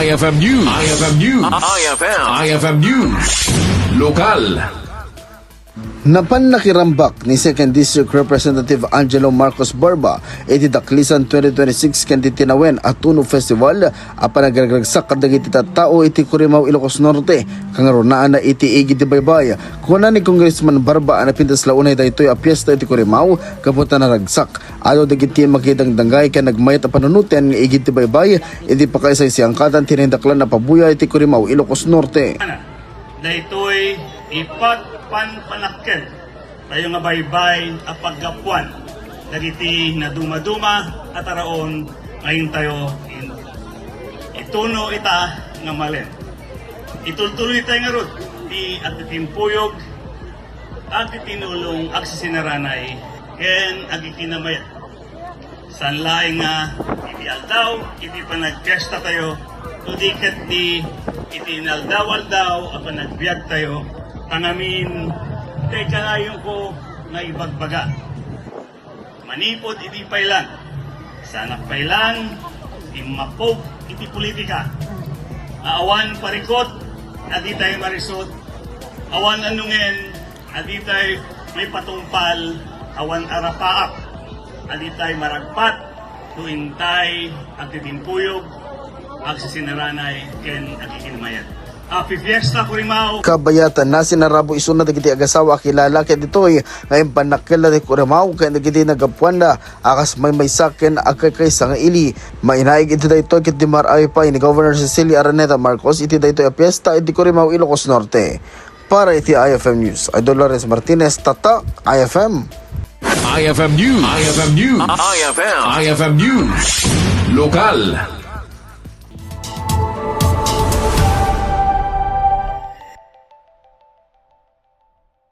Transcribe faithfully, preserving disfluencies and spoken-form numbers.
I F M News. I F M News. I F M. I F M News. Lokal. Napan nakirambak ni Second District Representative Angelo Marcos Barba iti Daklisan twenty twenty-six ken ti tinawen a Tuno Festival a panagragragsak kadagiti tattao iti Curimaw, Ilocos Norte, kangrunaan iti Igid ti Baybay. Kuna ni Congressman Barba a napintas la unay daytoy a piesta iti Curimaw gapu ta naragsak. Adu dagiti makidangdangay ken nagmayat a panunoten nga igid ti baybay iti pakaisaysayaangkatan ti naindaklan a pabuya iti Curimaw, Ilocos Norte. Daytoy ipagpanpanakkel tayo nga baybay a paggapuan dagiti nadumaduma a taraon nga intayo in-, ituno ita nga malem. Itultuloy tayo ngarud ti agtitimpuyog, agtitinulong, agsisinaranay, ken agikinamayat. Saan laeng nga iti aldaw iti panagpiesta tayo, no di ket di iti inaldaw-aldaw a panagbiag tayo, tangamin, kay kanayon ko nga ibagbaga. Manipud idi paylan, saanak paylan, immappog iti politika. Awan parikut, a ditay marisut, awan anungen, a ditay maipatungpal, awan arapaak, a ditay maragpat, no intay agtitimpuyog, agsisinaranay, ken agikinamayat. Happy Fiesta, Curimaw! Kabayatan na sinarabo isuna dagiti agasawa a kilala ket ditoy nga impannakkelda ti Curimaw ken dagiti naggapuanda a kas maymaysa ken agkaykaysa nga ili. Mainaig iti daytoy ket dimar-ay pay ni Governor Cecilia Araneta Marcos iti daytoy a piesta iti Curimaw, Ilocos Norte. Para iti I F M News, Idol Lawrence Martinez, Tatak, I F M. I F M News. I F M News. I F M. I F M News. Lokal.